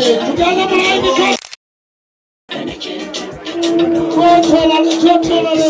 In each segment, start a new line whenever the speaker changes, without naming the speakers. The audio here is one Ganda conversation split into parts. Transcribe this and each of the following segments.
Tugende mu layini. Twetolale, twetolale.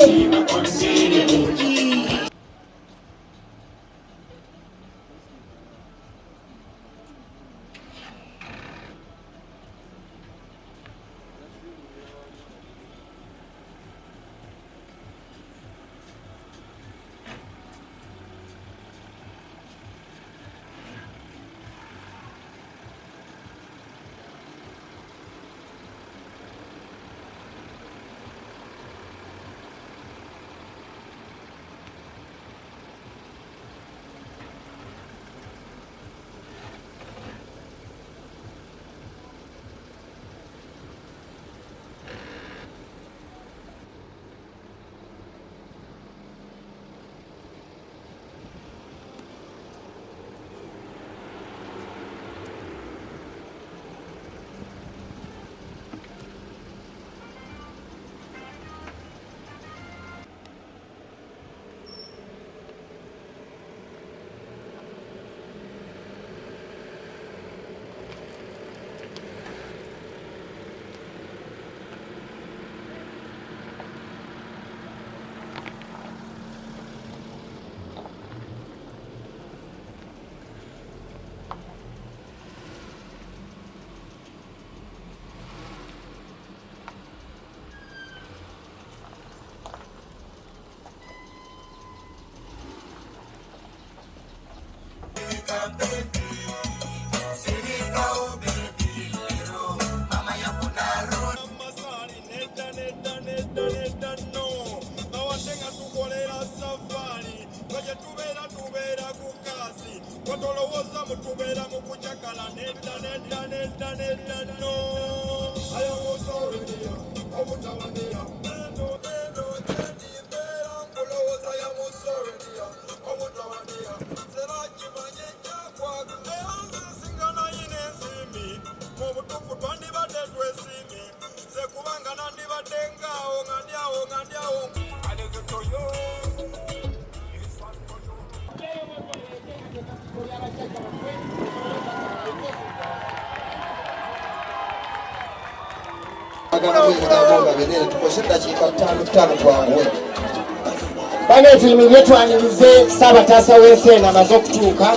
Bane, tuyimirire twanirize Ssaabataasa w'ensi eno amaze okutuuka.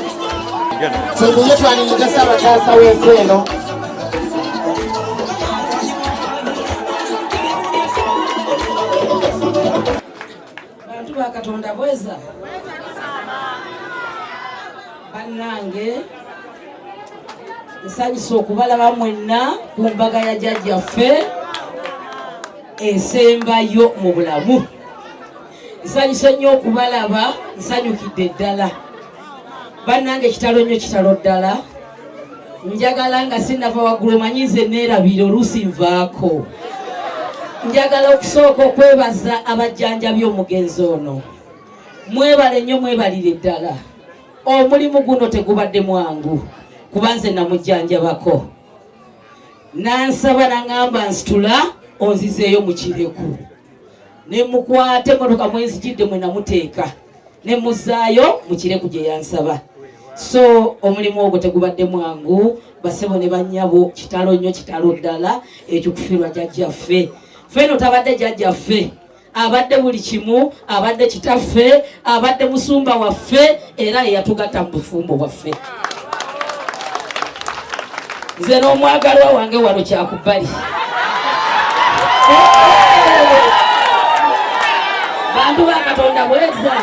Tuyimirire twanirize Ssaabataasa w'ensi eno.
Bantu ba Katonda, bweza bannange, nsanyusa okubalaba mwenna ku mbaga ya jjajjaffe esembayo mu bulamu. Nsanyusa nnyo okubalaba, nsanyukidde ddala bannange. Kitalo nnyo, kitalo ddala. Njagala nga sinnava waggulu, omanyi nze neerabira oluusi nvaako. Njagala okusooka okwebaza abajjanjabi omugenzi ono. Mwebale nnyo, mwebalire ddala. Omulimu guno tegubadde mwangu, kuba nze namujjanjabako, nansaba naŋŋamba, "Nsitula onzizeeyo mu Kireku." Ne mukwata emmotoka mwenzijidde mwe namuteeka, ne muzaayo mu Kireku gye yansaba. So omulimu ogwo tegubadde mwangu, basebo ne bannyabo. Kitalo nnyo, kitalo ddala ekyo kufiirwa jjajjaffe. Ffeno tabadde jjajjaffe, abadde buli kimu, abadde kitaffe, abadde musumba waffe, era yeyatugatta mu bufumbo bwaffe, nze n'omwagalwa wange wano kyakubbali. Bantu ba Katonda, bweza.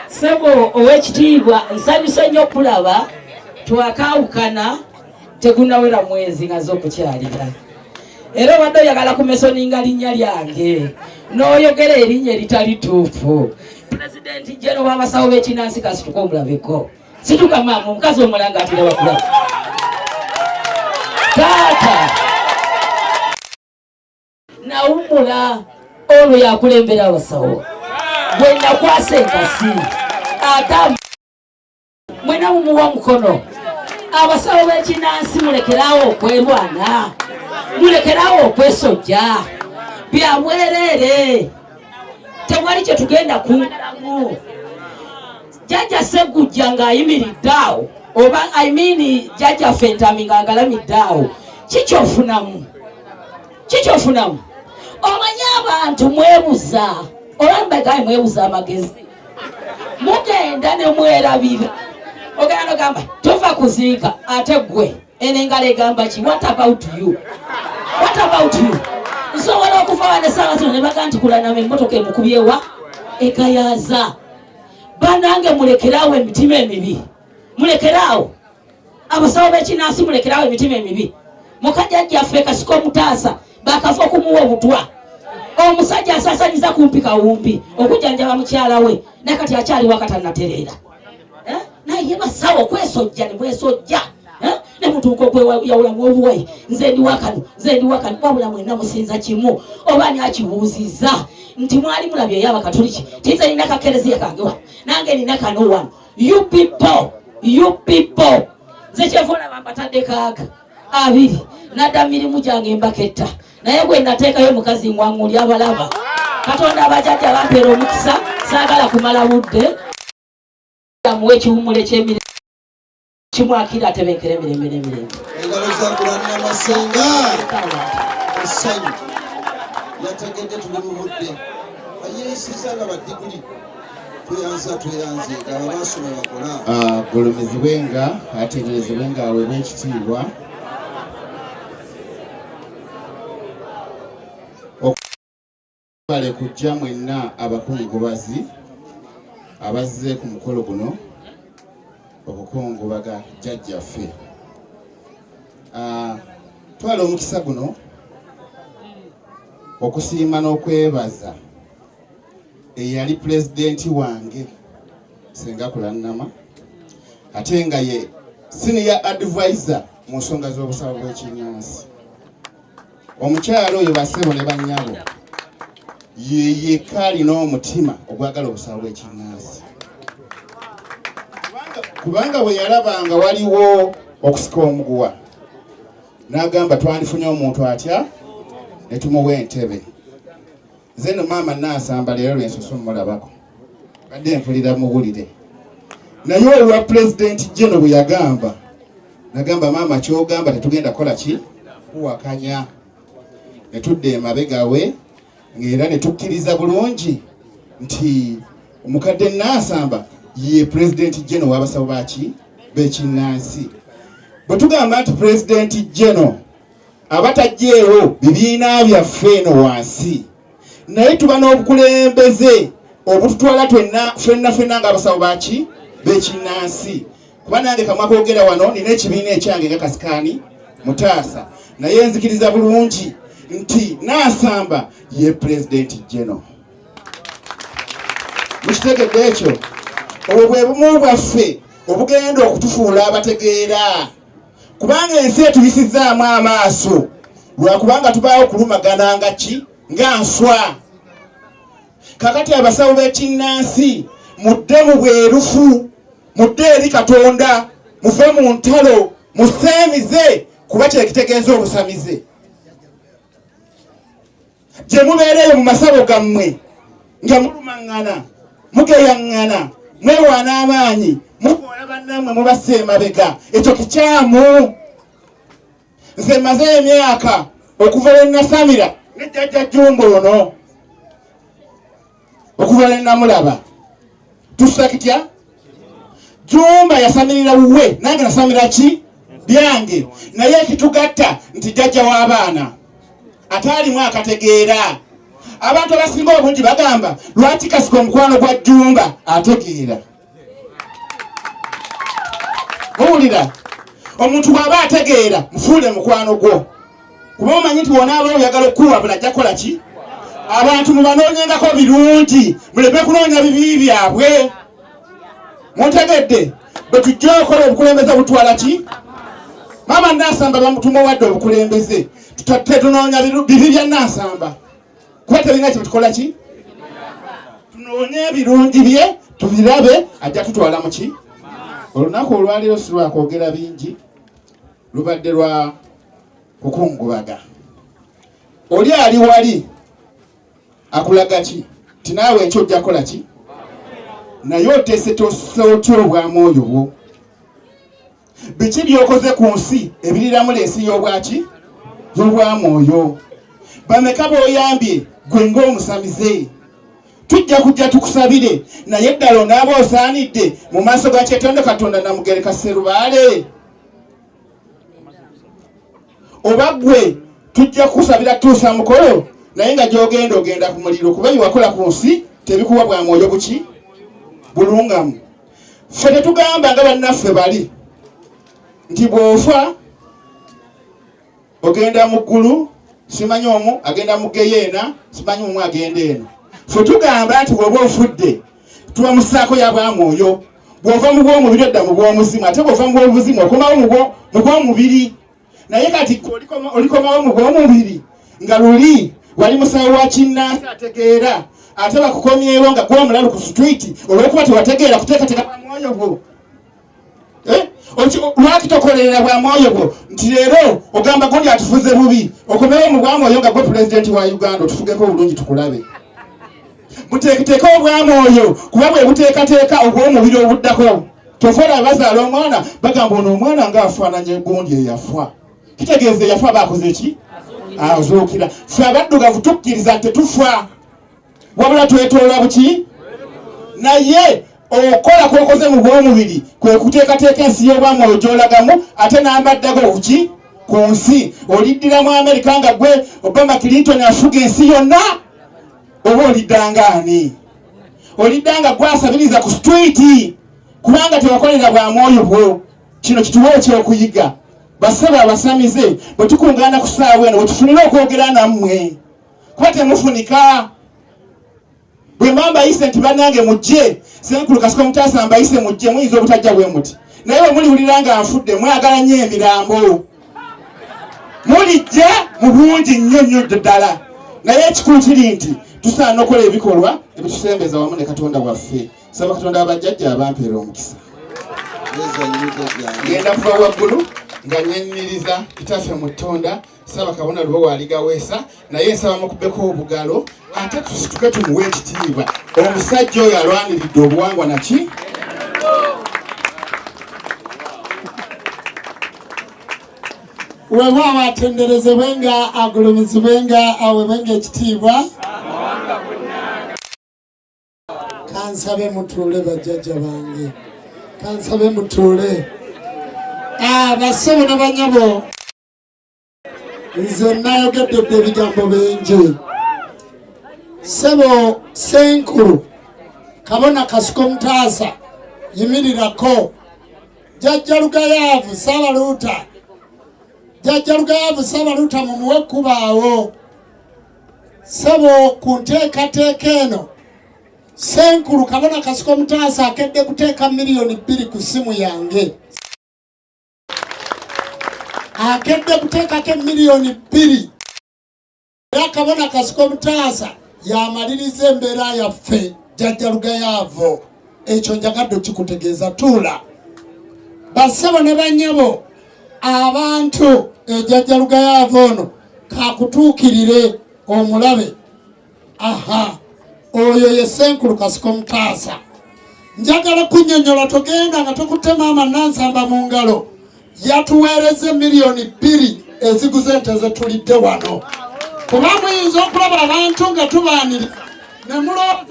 Sebo ow'ekitiibwa, nsanyuse nnyo okulaba. Twakawukana tegunawera mwezi nga okukyalira, era obadde oyagala kumentioninga linnya lyange n'oyogera erinnya eritali tuufu. Pulezidenti jeno w'abasawo b'ekinansi, kasituka omulabeko. Situka maama, omukazi omulanga atira bakulaba. Taata nawummula, ono yakulembera abasawo bwe nakwasa enkasi, ate mwena mumuwa mukono. Abasawo b'ekinansi, mulekerawo okwerwana, mulekerawo okwesojja, bya bwereere, tewali kye tugenda kungalamu. Jjajja Segujja ng'ayimiridde awo. Oba I mean jjajjaffe Ntami ng'agalamidde awo, kikyofunamu kikyofunamu? Omanyi abantu mwebuza, oba mbagaye mwebuza amagezi, mugenda ne mwerabira. Ogenda nogamba tova kuziika, ate gwe eno engalo egamba ki? What about you? What about you? Nsobola okuva wano essaawa zino ne baga nti kulanama emmotoka emukubyewa ekayaza. Banange, mulekeraawo emitima emibi, mulekeraawo. Abasawo b'ekinansi, mulekeraawo emitima emibi. Mukajjajjaffe Kasiko Omutaasa bakafa okumuwa obutwa, omusajja asasanyiza kumpi kawumbi okujjanjaba mukyala we, nakati akyali wakatanatereera. Eh? Naye basawo kwesojja ne mwesojja, eh? Ne mutuuka okweyawulamu obuwayi, nze ndi wakano, nze ndi wakano, wabula mwenna musinza kimu. Oba ani akibuuzizza nti mwali mulabyeyo abakatuliki tinze nina kakereziya kange wano, nange nina kano wano? You people, you people, nze kyeva olaba mbatadde kaaga abiri nadda mirimu gyange mbaketta, naye gwe nateekayo mukazi ngwanguli abalaba. Katonda, abajajja bampeera omukisa. Saagala kumala budde, amuwe ekiwummulo eky'emirembe, kimwakira atebenkera emirembe n'emirembe.
Engalo za Kulanamasenga essanyu yategedde tuli mu budde ayeeyisiza nga baddiguli. Tweyanza, tweyanze abo basoma bakola.
Agulumizibwe nga ategerezebwe nga aweebwa ekitiibwa bale kujja mwenna abakungubazi abazze ku mukolo guno okukungubaga jjajjaffe. Twala omukisa guno okusiima n'okwebaza eyali pulezidenti wange Senga Kulannama, ate nga ye senior advisor mu nsonga z'obusawo bw'ekinnansi. Omukyalo oyo, basebo ne bannyabo, ye yekka alina omutima ogwagala obusawo bw'ekinnansi, kubanga bwe yalaba nga waliwo okusika omuguwa n'agamba twandifunye omuntu atya ne tumuwa entebe. Nze no maama Nansamba leero lwensoso mmulabako, badde mpulira muwulire, naye olwa pulezidenti Geno bwe yagamba, nagamba maama kyogamba tetugenda kukola ki kuwakanya, ne tudda emabega we ng'era ne tukkiriza bulungi nti omukadde Nansamba ye pulezidenti Geno w'abasawo baki b'ekinnansi. Bwe tugamba nti pulezidenti Geno, aba tajjeewo bibiina byaffe eno wansi, naye tuba n'obukulembeze obututwala twenna fenna fenna ng'abasawo baki b'ekinnansi, kuba nange kamwa kwogera wano nina ekibiina ekyange nga Kasikaani Mutaasa, naye nzikiriza bulungi nti Nansamba ye pulezidenti Geno. Mukitegedde ekyo? Obwo bwe bumu bwaffe obugenda okutufuula abategeera, kubanga ensi etuyisizaamu amaaso lwakubanga tubaawo kulumagana nga ki nga nswa. Kakati abasawo b'ekinnansi, mudde mu bwerufu, mudde eri Katonda, muve mu ntalo, museemize, kuba kyekitegeeza obusamize gye mubeereeyo mu masabo gammwe nga mulumaŋŋana, mugeyaŋŋana, mwewaana amaanyi, mukoola bannammwe, mubassa emabega. Ekyo kikyamu. Nze maze emyaka okuva lwe nasamira ne jjajja Jjumba ono, okuva lwe namulaba tussa kitya. Jjumba yasamirira wuwe, nange nasamira ki byange, naye ekitugatta nti jjajja w'abaana ate alimu akategeera. Abantu abasinga obungi bagamba lwaki Kasika omukwano gwa Jjumba ategeera. Muwulira, omuntu bw'aba ategeera mufuule mukwano gwo, kuba omanyi nti wonaaba oyagala okukuwabula ajja kukola ki. Abantu mubanoonyengako birungi, muleme kunoonya bibi byabwe. Muntegedde? Bwe tujja okukola obukulembeze butwala ki, maama Nansamba tumuwadde obukulembeze, tetunoonya bibi bya Nansamba kuba terina kyetukola ki, tunoonye ebirungi bye tubirabe, ajja tutwala muki. Olunaku olwaleero si lwakwogera bingi, lubadde lwa kukungubaga. Oli ali wali akulaga ki ti naawe ekyo ojja kukola ki, naye oteese tose otya obwamwoyo bwo? Biki by'okoze ku nsi ebiriramula ensi y'obwaki y'obwamwoyo? Bameka b'oyambye gwe ng'omusamize? Tujja kujja tukusabire, naye ddala onaaba osaanidde mu maaso ga Kyetondo Katonda Namugereka Sserubaale? Oba gwe tujja kukusabira tuusa mukolo, naye nga gy'ogenda ogenda ku muliro, kuba byewakola ku nsi tebikuwa bwa mwoyo buki bulungamu. Ffe tetugamba nga bannaffe bali nti bw'ofa ogenda mu ggulu, simanyi omu agenda mu geyeena, simanyi omu agenda eno. Ffe tugamba nti bw'oba ofudde tuba mu ssaako ya bwa mwoyo. Bw'ova mu bw'omubiri odda mu bw'omuzimu, ate bw'ova mu bw'omuzimu okomawo mu bw'omubiri. Naye kati olikomawo mu bw'omubiri nga luli wali musawo wa kinnansi ategeera, ate bakukomyewo nga gwe omulalu ku street olw'okuba tewategeera kuteekateeka bwa mwoyo bwo. Lwaki tokolerera bwa mwoyo bwo nti leero ogamba gundi atufuze bubi, okomewo mu bwa mwoyo nga gwe pulezidenti wa Uganda otufugeko obulungi tukulabe. Muteeketeeke obwa mwoyo, kuba bwe buteekateeka obw'omubiri obuddako. Kyova olaba bazaala omwana bagamba ono omwana ng'afaananye gundi eyafa, kitegeeza eyafa aba akoze ki? Azuukira. Ffe abaddugavu tukkiriza nti tetufa, wabula twetoola buki. Naye okukola kwokoze mu bw'omubiri kwe kuteekateeka ensi y'obwamwoyo gy'olagamu, ate n'amadda go kuki ku nsi. Oliddira mu Amerika nga gwe Obama Clinton afuga ensi yonna, oba oliddanga ani? Olidda nga gwasabiriza ku street, kubanga tewakolera bwa mwoyo bwo. Kino kituwa ekyokuyiga. Basebo abasamize, bwe tukungaana ku ssaawa eno wetufunire okwogera nammwe, kuba temufunika. Bwe mba mbayise nti bannange mujje, Ssenkulu Kasiko Mutaasa mbayise mujje, muyinza obutajja bwe muti, naye bwe muliwulira nga nfudde mwagala nnyo emirambo, mulijja mu bungi nnyo nnyo ddala. Naye ekikulu kiri nti tusaana okukola ebikolwa ebitusembeza wamu ne Katonda waffe. Saba Katonda abajjajja abampeera omukisa. Ngenda kuva waggulu nga nnyanyiriza kitaffe mu ttonda Saba Kabona Lubowa aligaweesa, naye nsaba mukubeko obugalo ate tusituke tumuwe ekitiibwa omusajja oyo alwaniridde obuwangwa naki.
Weewaawo atenderezebwe nga agulumizibwe nga awebwe nga ekitiibwa. Kansabe mutuule bajjajja bange, kansabe mutuule. Bassebo ne banyabo, nze nayogedde dda ebigambo bingi. Ssebo Ssenkulu Kabona Kasiko Mutaasa, yimirirako. Jjajja Lugayaavu Ssabaluuta, Jjajja Lugayaavu Ssabaluuta mumuwe ekkubaawo. Ssebo ku nteekateeka eno Ssenkulu Kabona Kasiko Mutaasa akedde kuteeka 2 miliyoni ku ssimu yange, akedde kuteekako 2 miliyoni, era Kabona Kasiko Mutaasa yamaliriza embeera yaffe. Jjajja Lugayaavu, ekyo njagadde okikutegeeza. Tuula. Bassebo ne bannyabo, abantu, ejjajja Lugayaavu ono kakutuukirire omulabe. Aha, oyo ye Ssenkulu Kasiko Mutaasa. Njagala kunnyonnyola, togenda nga tokutte maama Nansamba mu ngalo. Yatuweereza 2 miliyoni eziguza ente zetulidde wano, kuba muyinza okulaba abantu nga tubaaniriza ne mulowooza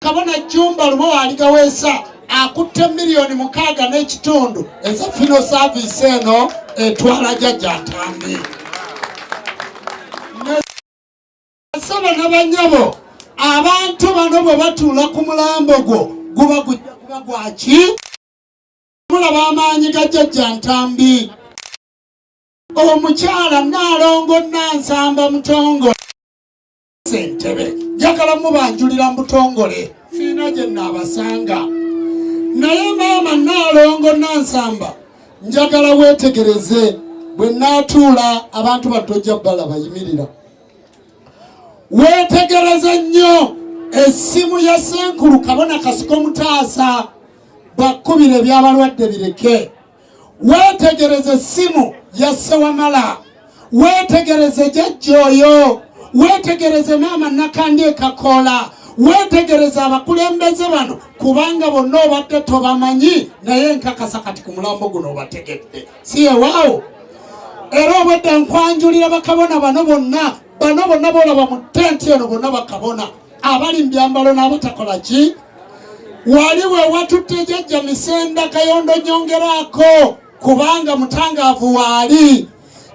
Kabona Jjumba Lubowa aligaweesa akutte 6.5 miliyoni eza funeral service eno etwala Jjajja Ntambi. Saba n'abanyabo, abantu bano bwe batuula ku mulambo gwo guba gujja kuba gwaki. Mulaba amaanyi ga Jjajja Ntambi. Omukyala Naalongo Nansamba Mutongole Ssentebe, njagala mubanjulira mu butongole, siina gye naabasanga. Naye maama Naalongo Nansamba, njagala weetegereze bwe naatuula abantu bano tojja balaba. Yimirira weetegereze nnyo essimu ya Ssenkulu Kabona Kasiko Mutaasa. Bakubira ebyabalwadde bireke. Weetegereze essimu ya Ssewamala, weetegereze jjajja oyo, weetegereze maama Nakandi Ekakoola. Weetegereza abakulembeze bano kubanga bonna obadde tobamanyi, naye nkakasa kati ku mulambo guno obategedde, si yewaawo? Era obwedda nkwanjulira bakabona bano bonna, bano bonna boolaba mu tenti eno bonna bakabona abali mu byambalo n'abatakola ki. Wali we watutte jjajja Misenda Kayondo nyongeraako kubanga mutangaavu waali.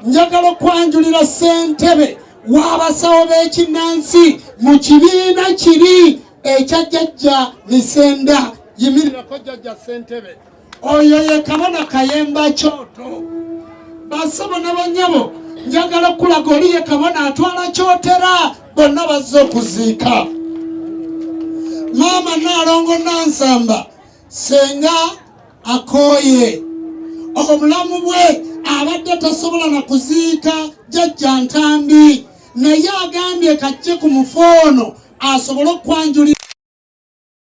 Njagala okwanjulira ssentebe w'abasawo b'ekinnansi mu kibiina kiri ekya jjajja Misenda. Yimirirako jjajja ssentebe. Oyo ye kabona Kayemba Kyoto. Basebo ne banyabo, njagala okulaga oli ye kabona atwala Kyotera, bonna bazze okuziika maama Naalongo Nansamba. Senga akooye obulamu bwe, abadde tasobola na kuziika jjajja Ntambi, naye agambye kajje ku mufo ono asobole okwanjulira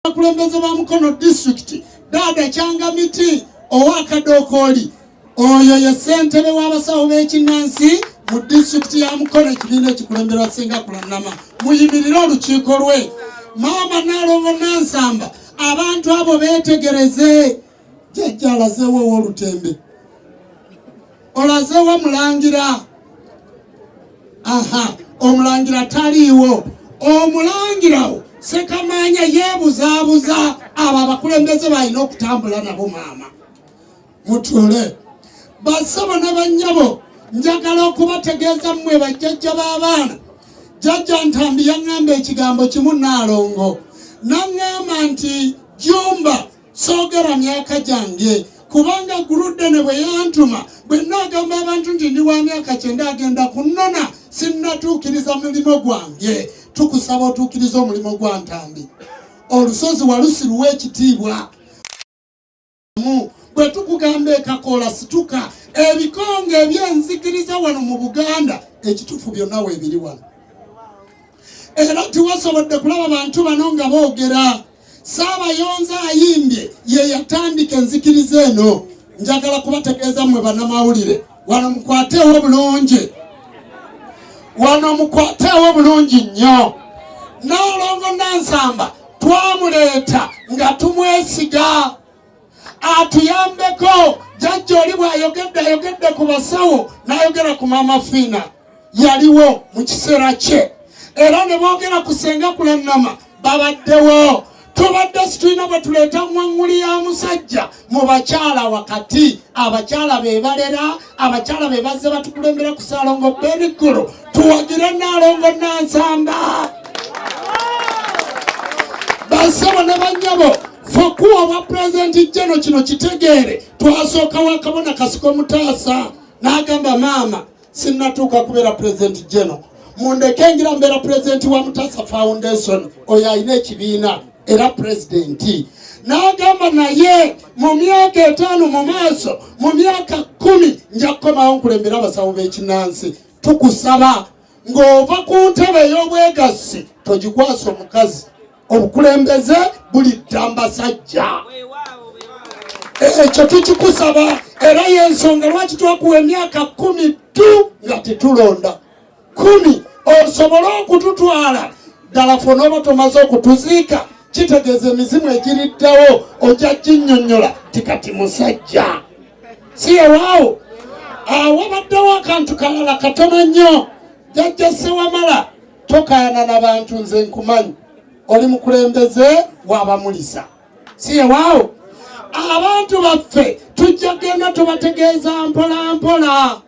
abakulembeze ba Mukono disitulikiti. Daada Kyangamiti ow'Akadookoli, oyo ye ssentebe w'abasawo b'ekinnansi mu disitulikiti ya Mukono, ekibiina ekikulemberwa Ssenga Kulanama. Muyimirire olukiiko lwe. Maama Naalongo Nansamba, abantu abo beetegereze. Jjajja alazeewo ow'olutembe, olazeewo mulangira? Aha, omulangira taliiwo. Omulangirawo Sekamaanya yeebuzaabuza abo abakulembeze balina okutambula nabo. Maama mutuule. Basebo ne bannyabo, njagala okubategeeza mmwe bajjajja b'abaana, jjajja Ntambi yaŋŋamba ekigambo kimu, Naalongo, naŋŋamba nti, "Jumba, soogera myaka gyange kubanga Guluddene bwe yantuma, bwe naagamba abantu nti ndi wa myaka 90 agenda kunnona, sinnatuukiriza mulimu gwange." Tukusaba otuukirize omulimu gwa Ntambi. Olusozi Walusi luwa ekitiibwa. Bwe tukugamba ekakoola, situka. Ebikonge ebyenzikiriza wano mu Buganda, ekituufu byonna weebiri wano, era tiwasobodde kulaba bantu bano nga boogera. Saabayonza ayimbye ye yatandika enzikiriza eno. Njagala kubategeeza mmwe bannamawulire, wano mukwateewo bulungi, wano mukwateewo bulungi nnyo. Naalongo Nansamba twamuleeta nga tumwesiga atuyambeko. Jjajja oli bw'ayogedde, ayogedde ku basawo, n'ayogera ku Maama Fiina, yaliwo mu kiseera kye, era ne boogera ku Senga Kulannama, babaddewo. Tubadde situlina bwe tuleeta ŋŋwaŋŋuli ya musajja mu bakyala wakati. Abakyala be balera, abakyala be bazze batukulembera ku Saalongo Beniggulo. Tuwagire Naalongo Nansamba. Basebo ne bannyabo, fe okuwa obwa pulezidenti jeno, kino kitegeere, twasooka wa kabona Kasiko Mutaasa, n'agamba, "Maama, sinnatuuka kubeera pulezidenti jeno, mundeke ngira mbeera pulezidenti wa Mutaasa Foundation." Oyo alina ekibiina era pulezidenti n'agamba, "Naye mu myaka 5 mu maaso, mu myaka 10, nja kukomawo nkulembera abasawo b'ekinnansi." Tukusaba ng'ova ku ntebe ey'obwegassi togikwasa omukazi. Obukulembeze bulidda mbasajja, ekyo tukikusaba, era yensonga lwaki twakuwa emyaka 10 tu nga tetulonda, 10 osobole okututwala ddala. Ffe onooba tomaze okutuziika, kitegeeza emizimu egiriddawo ojja ginnyonnyola ti kati musajja si yewaawo. Awabaddewo akantu kalala katono nnyo. Jjajja Sewamala, tokayana n'abantu, nze nkumanyi, oli mukulembeze w'abamulisa, si yewaawo? Abantu baffe tujja genda tubategeeza mpola mpola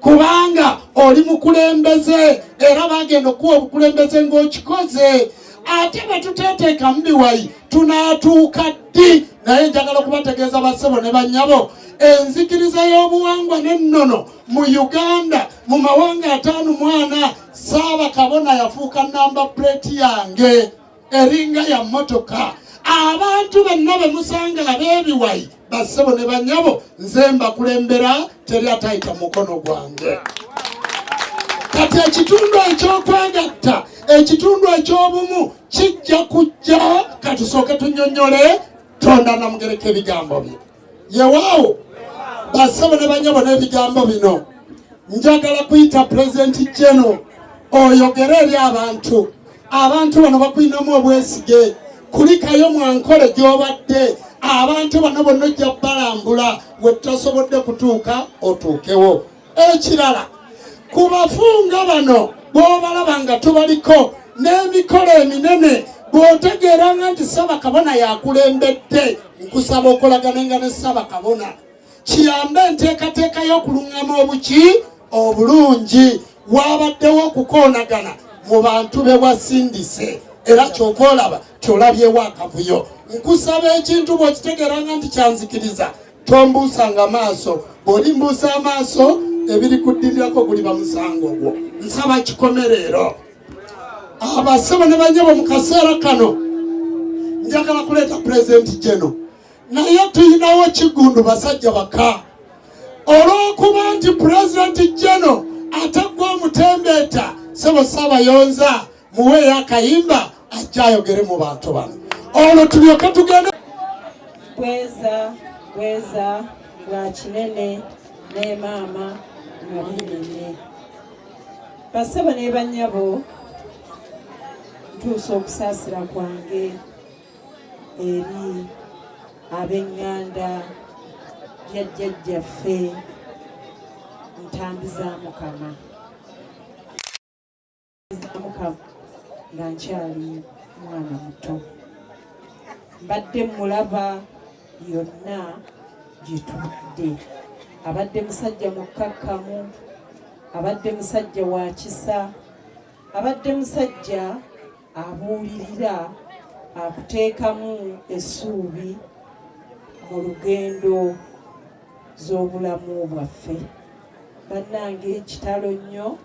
kubanga oli mukulembeze, era bagenda okuwa obukulembeze ng'okikoze. Ate bwe tuteeteekamu biwayi tunaatuuka ddi? Naye njagala okubategeeza bassebo ne bannyabo, enzikiriza y'obuwangwa n'ennono mu Uganda mu mawanga 54, Saabakabona yafuuka number plate yange, eringa ya mmotoka. Abantu bonna be musanga ab'ebiwayi, bassebo ne bannyabo, nze mbakulembera, teri atayita mukono gwange. Kati ekitundu ekyokwegatta, ekitundu eky'obumu kijja kujja. Katusooke tunnyonnyole Tonda Namugereka ebigambo bye. Yewaawo bassebo ne bannyabo, n'ebigambo bino njagala kuyita pulezidenti jeno oyogere eri abantu. Abantu bano bakulinamu obwesige. Kulikayo mwankole gy'obadde. Abantu bano bonna ojja balambula we tutasobodde kutuuka otuukewo. Ekirala, ku bafunga bano bw'obalaba nga tubaliko n'emikolo eminene, bw'otegeeranga nti Ssaabakabona yakulembedde, nkusaba okolaganenga ne Ssaabakabona kiyambe enteekateeka y'okulungama obuki obulungi. Wabaddewo okukoonagana mu bantu be wasindise, era kyova olaba tyolabyewo akavuyo. Nkusaba ekintu bw'okitegeeranga nti kyanzikiriza, tombuusanga maaso. Bw'olimbuusa amaaso, ebiri kuddirirako guliba musango gwo. Nsaba kikome leero. Abasebo ne banyabo, mu kaseera kano njagala kuleeta Pulezidenti Geno, naye tuyinawo Kigundu basajja baka. Olw'okuba nti Pulezidenti Geno ate gwe omutembeeta, sebo Saabayonza, muweeyo akayimba ajja ayogere mu bantu bano, olwo tulyoke tugende.
Bweza bweza bwa kinene ne maama nabinene. Basebo ne bannyabo, ntuusa okusaasira kwange eri ab'eŋŋanda ya jjajjaffe Ntambi za Mukama Mukama. Nga nkyali mwana muto mbadde mulaba yonna gye tubadde. Abadde musajja mukkakkamu, abadde musajja wa kisa, abadde musajja abuulirira, akuteekamu essuubi mu lugendo z'obulamu bwaffe. Bannange, kitalo nnyo,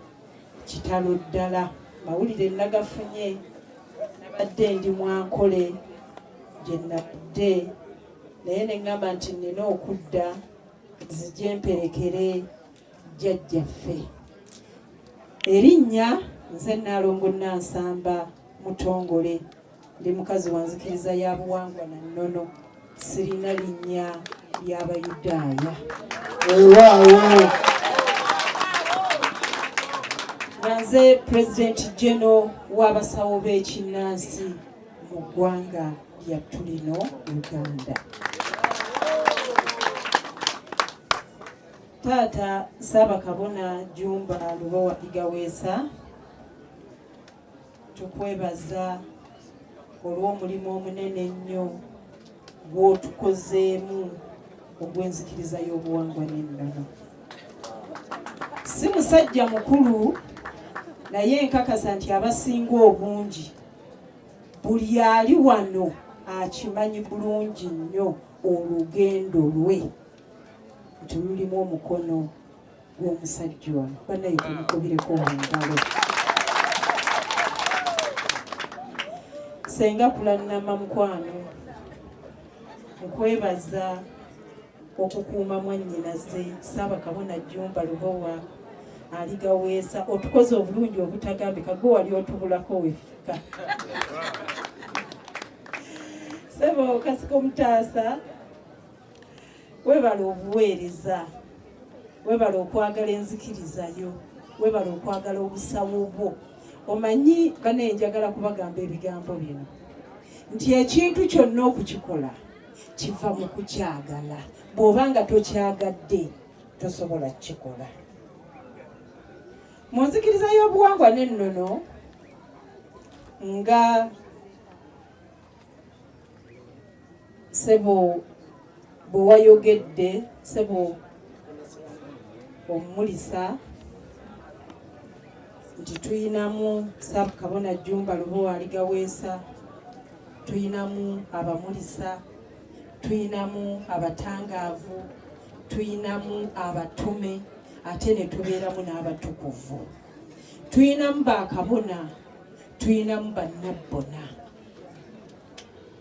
kitalo ddala. Mawulire nagafunye nabadde ndi mwankole gye nabadde, naye ne ŋŋamba nti nnina okudda nzije mperekere jjajjaffe. Erinnya nze Nnaalongo Nansamba Mutongole, ndi mukazi wa nzikiriza ya buwangwa na nnono, sirina linnya ly'Abayudaaya.
Weewaawo.
Nga nze Pulezidenti Geno w'abasawo b'ekinnansi mu ggwanga lyattu lino Uganda. Taata Ssaabakabona Jjumba Lubowa Bigaweesa, tukwebaza olw'omulimu omunene ennyo gw'otukozeemu ogw'enzikiriza y'obuwangwa n'ennono. Si musajja mukulu, naye nkakasa nti abasinga obungi buli ali wano akimanyi bulungi nnyo olugendo lwe nti lulimu omukono gw'omusajja ono. Bannaye, tumukubireko mu ngalo. Senga Kulannama mukwano, nkwebaza okukuuma mwannyinaze Ssaabakabona Jjumba Lubowa Aligaweesa. Otukoze obulungi obutagambika, gwe wali otubulako wefka. Sebo Kasiko Mutaasa, webala obuweereza, webala okwagala enzikirizayo, webala okwagala obusawo bwo. Omanyi banaye, njagala kubagamba ebigambo bino nti ekintu kyonna okukikola kiva mu kukyagala. Bw'oba nga tokyagadde, tosobola kukikola. Mu nzikiriza y'obuwangwa n'ennono, nga sebo bwe wayogedde, sebo omulisa, nti tuyinamu Ssaabakabona Jjumba Lubowa Aligaweesa, tuyinamu abamulisa, tuyinamu abatangaavu, tuyinamu abatume, ate ne tubeeramu n'abatukuvu, tuyinamu bakabona, tuyinamu bannabbona.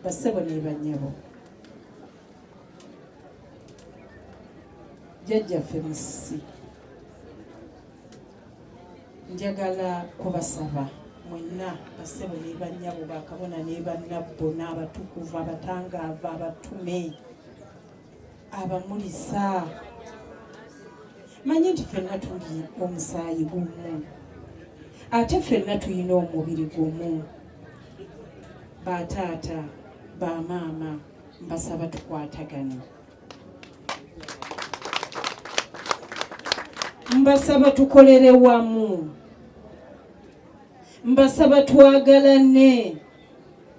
Bassebo ne bannyabo, jjajjaffe Musisi, njagala kubasaba mwenna bassebo ne bannyabo, bakabona ne bannabbona, abatukuvu, abatangaavu, abatume, abamulisa, manyi nti ffenna tuli omusaayi gumu. Ate ffenna tulina omubiri gumu. Bataata, bamaama, mbasaba tukwatagane. Mbasaba tukolere wamu. Mbasaba twagalane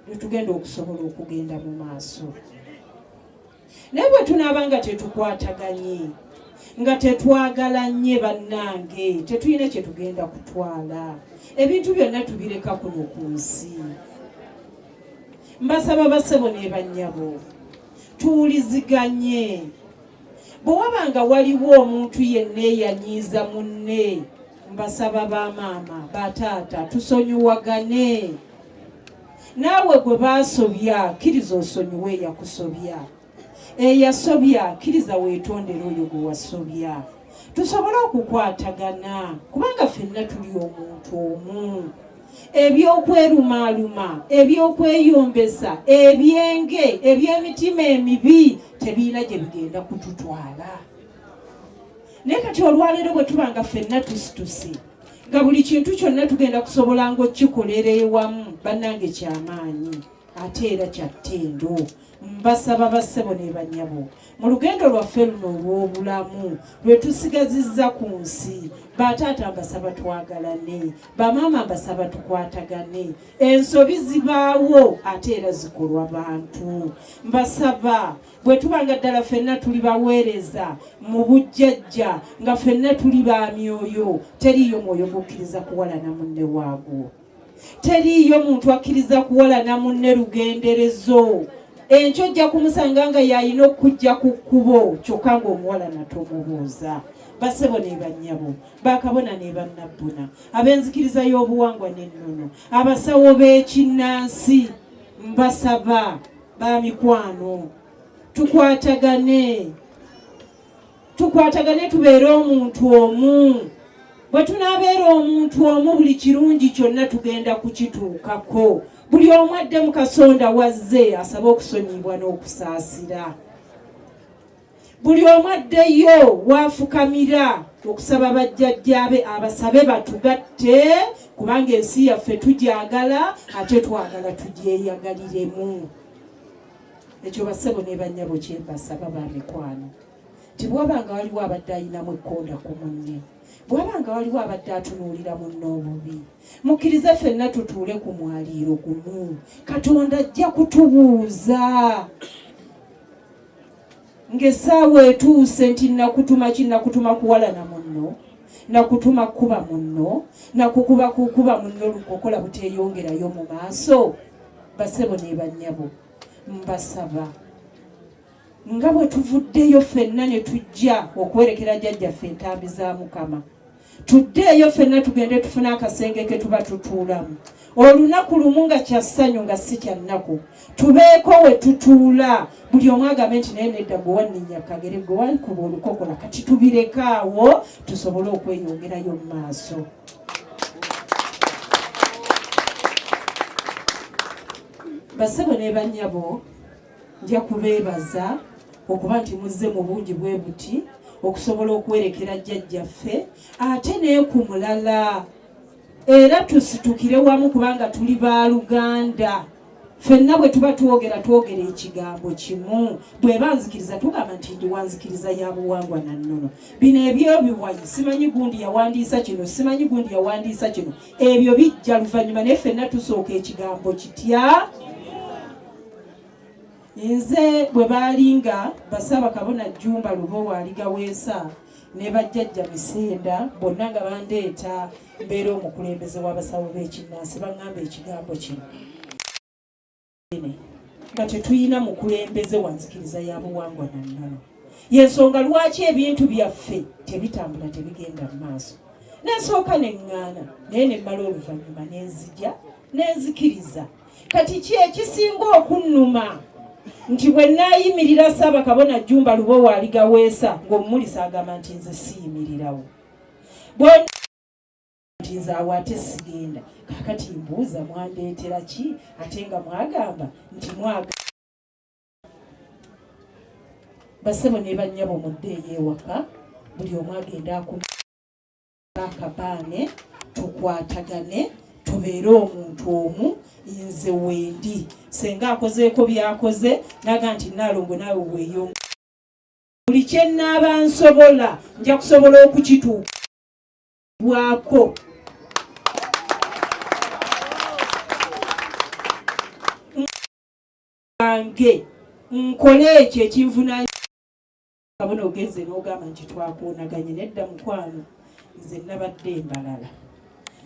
lwetugenda okusobola okugenda mu maaso. Naye bwe tunaaba nga tetukwataganye, nga tetwagalanye, bannange tetulina kye tugenda kutwala. Ebintu byonna tubireka kuno ku nsi. Mbasaba bassebo ne bannyabo tuwuliziganye. Bwe waba nga waliwo omuntu yenna eyanyiiza munne, mbasaba ba maama, ba taata, tusonyiwagane. Naawe gwe baasobya, kkiriza osonyiwe eyakusobya. Eyasobya, kkiriza weetondere oyo gwe wasobya. Tusobole okukwatagana, kubanga ffenna tuli omuntu omu. Eby'okwerumaaluma, eby'okweyombesa, ebyenge, eby'emitima emibi tebirina gye bigenda kututwala. Naye kati olwaleero bwe tuba nga ffenna tusituse, nga buli kintu kyonna tugenda kusobola ng'okikolera ewamu, bannange kyamaanyi ate era kya ttendo. Mbasaba bassebo ne bannyabo, mu lugendo lwaffe luno olw'obulamu lwe tusigazizza ku nsi, bataata mbasaba twagalane, bamaama mbasaba tukwatagane. Ensobi zibaawo ate era zikolwa bantu. Mbasaba bwe tuba nga ddala ffenna tuli baweereza mu bujjajja, nga ffenna tuli ba myoyo, teriiyo mwoyo gukkiriza kuwalana munne waagwo. Teriiyo muntu akkiriza kuwalana munne lugenderezo. Enkyo ojja kumusanga nga y'alina okukujja ku kkubo, kyokka ng'omuwalana tomubuuza. Bassebo ne bannyabo, bakabona ne bannabbuna, ab'enzikiriza y'obuwangwa n'ennono, abasawo b'ekinnansi, mbasaba ba mikwano tukwatagane, tukwatagane tubeere omuntu omu. Bwe tunaabeera omuntu omu, buli kirungi kyonna tugenda kukituukako. Buli omu adde mu kasonda wazze asabe okusonyiyibwa n'okusaasira. Buli omu addeyo waafukamira okusaba bajjajjaabe abasabe batugatte, kubanga ensi yaffe tugyagala ate twagala tugyeyagaliremu. Ekyo bassebo ne bannyabo kye mbasaba ba mikwano, nti bw'aba nga waliwo abadde ayinamu ekkonda ku munne, bw'aba nga waliwo abadde atunuulira munne obubi, mukkirize ffenna tutuule ku mwaliiro gumu. Katonda ajja kutubuuza ng'essaawa etuuse nti nakutuma ki? Nakutuma kuwalana munno, nakutuma kukuba munno, nakukuba kukuba munno lukokola buteeyongerayo mu maaso. Bassebo ne bannyabo, mbasaba nga bwe tuvuddeyo ffenna ne tujja okuwerekera jjajjaffe entambi za Mukama, tuddeeyo ffenna tugende tufune akasenge ke tuba tutuulamu olunaku lumu, nga kya ssanyu nga si kya nnaku, tubeeko we tutuula, buli omu agambe nti naye nedda, gwe wanninya kagere, gwe wankuba olukokola, kati tubirekaawo tusobole okweyongerayo mu maaso. Bassebo ne bannyabo, nja kubeebaza okuba nti muzze mu bungi bwe buti okusobola okuwerekera jjajjaffe, ate ne ku mulala era tusitukire wamu, kubanga tuli baluganda ffenna. Bwe tuba twogera, twogera ekigambo kimu. Bw'eba nzikiriza, tugamba nti ndi wanzikiriza ya buwangwa na nnono. Bino ebyobiwayi, simanyi gundi yawandiisa kino, simanyi gundi yawandiisa kino, ebyo bijja luvannyuma, naye ffenna tusooka ekigambo kitya? Nze bwe baalinga basaba kabona Jjumba Lubowa Aligaweesa ne bajjajja Misenda bonna nga bandeeta mbeera omukulembeze w'abasawo b'ekinnansi, baŋŋamba ekigambo kino nga tetulina mukulembeze wa nzikiriza ya buwangwa na nnono. Y'ensonga lwaki ebintu byaffe tebitambula, tebigenda mu maaso. Nensooka ne ŋŋaana, naye ne mmala oluvannyuma ne nzija ne nzikiriza. Kati ki ekisinga okunnuma nti bwe naayimirira Ssaabakabona Jjumba Lubowa Aligaweesa ng'omumulisa agamba nti nze siyimirirawo, nti nze awo ate sigenda. Kaakati mbuuza, mwandeetera ki ate nga mwagamba nti mwaga? Bassebo ne bannyabo, muddeeyo ewaka, buli omu agenda akuma akabaane. Tukwatagane, tubeere omuntu omu. Nze wendi senga akozeeko byakoze naga nti Naalongo naawe weeyo buli kye nnaaba nsobola nja kusobola okukituukibwako. Wange nkole ekyo ekinvunaanyizibwa. Kabona ogenze n'ogamba nti twakoonaganye nedda mukwano, nze nabadde embalala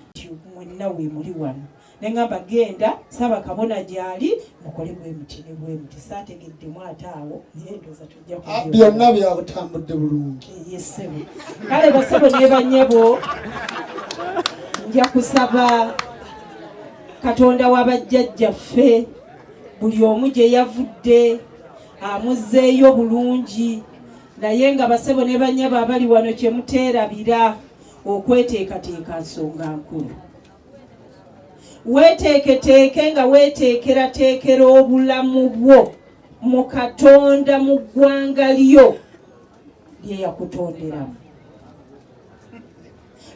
nti mwenna weemuli wano, ne ngamba genda saba kabona gy'ali mukole bwe muti ne bwe muti. Saategeddemu ate awo, naye ndowooza tujja
kubyo. Byonna byakutambudde bulungi.
Ye ssebo. Kale basebo ne bannyabo, nja kusaba Katonda wa bajjajjaffe buli omu gye yavudde amuzzeeyo bulungi, naye nga basebo ne bannyabo abali wano kye muteerabira okweteekateeka nsonga nkulu. Weeteeketeeke nga weeteekerateekera obulamu bwo mu Katonda mu ggwanga lyo lye yakutonderamu.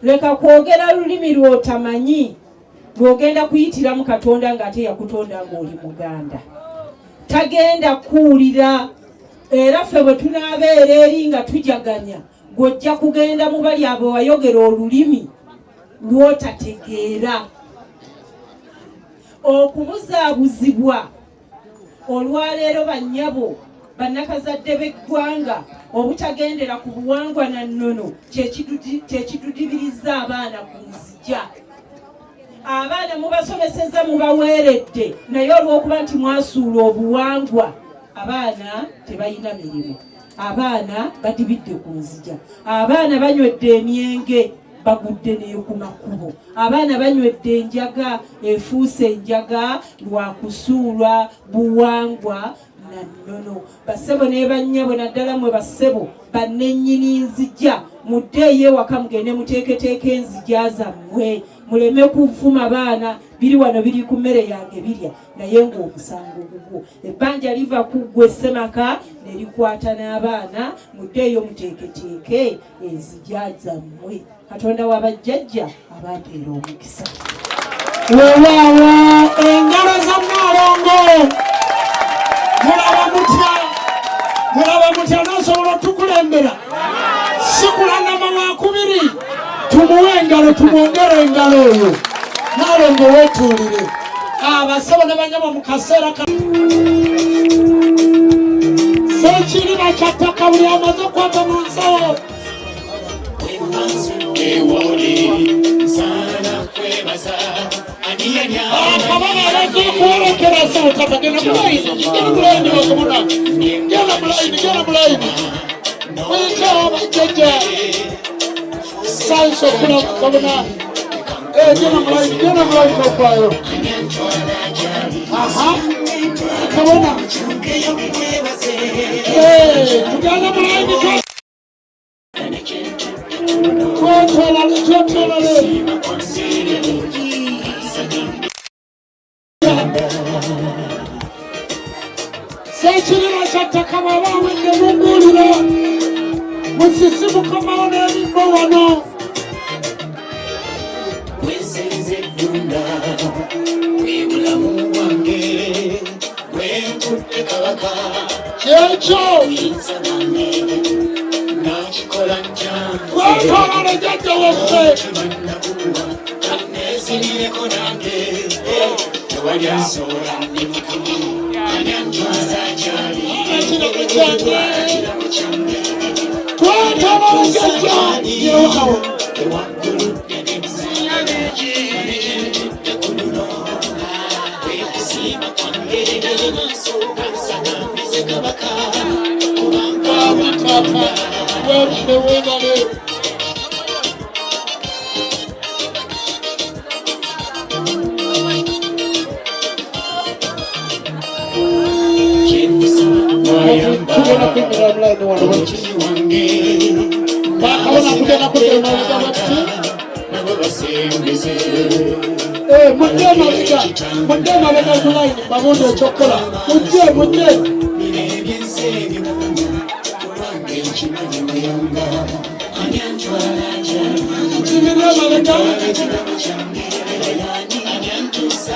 Leka kwogera lulimi lw'otamanyi lw'ogenda kuyitiramu Katonda ng'ate yakutonda ng'oli Muganda. Tagenda kuwulira, era ffe bwe tunaabeera eri nga tujaganya, gw'ojja kugenda mu bali abo wayogera olulimi lw'otategeera. Okubuzaabuzibwa olwaleero bannyabo bannakazadde b'eggwanga obutagendera ku buwangwa na nnono kye kidudibirizza abaana ku nzija. Abaana mubasomeseza, mubaweeredde, naye olw'okuba nti mwasuula obuwangwa, abaana tebalina mirimu, abaana badibidde ku nzija, abaana banywedde emyenge bagudde ne ku makubo, abaana banywedde enjaga efuuse enjaga lwa kusuulwa buwangwa na nnono. Bassebo ne bannyabo, naddala mmwe bassebo bannennyini nzija, muddeeyo ewaka mugende muteeketeeke enzija zammwe, muleme kuvuma baana biri wano biri ku mmere yange birya, naye ng'omusango gugwo. Ebbanja liva ku ggwe ssemaka ne likwata n'abaana. Muddeeyo muteeketeeke enzija zammwe. Katonda wa bajjajja abampeera omukisa.
Weewaawo, engalo za Nnaalongo. Mulaba mutya? Mulaba mutya? N'osobola otukulembera sikulanama wakubiri. Tumuwe engalo, tumwongere engalo oyo Nnaalongo. Weetuulire. Abasebo ne banyabo, mu kaseera ka sekiriba kya ttaka, buli amaze okukwata mu nsawo.
Ewoli nsana kwebaza.
Akabona abazze okuwolokera sebo, genda mulayini, genda mulayini, bakabona, genda mulayini, genda mulayini, muyitewo bajjajja sanso okula kabona. Genda mulayini, genda mulayini, tofaayo. Aha, kabona, tugenda mulayini, twetolale, twetolale. Sekirira kya ttaka bw'aba awedde mumbuulira. Musisi mukomawo n'ebibbo wano.
Wesenze eddunda bwe bulamu bwange bwenkutte kabaka.
Kyekyo.
Buyinza bwange nakikola ntya?
Twetolale, jjajja waffe.
Omutima nagukuwa, kaneezinireko nange. Tewali asobola, ndi mukulu, ani antwaza gyali?
Ekirabo kyange.
Kirabo kyange.
Twetolale, jjajja yewawo.
Ewaggulu nekintudde ku luno kwekusiima kwange maaso gansagambize kabaka kubanga
Taata, webale, webale. Tugenda kuyimirira mulayini wano bwekiti. Bakabona, tugenda kudda emabega bwekiti. Mudde emabega, mudde emabega mu layini, babuuze ekyokukola. Mujje, mujje.
Ebyensi ebiwundu kubanga ekimanyi muyamba ani antwala gyali?
Kimirira. Mabega.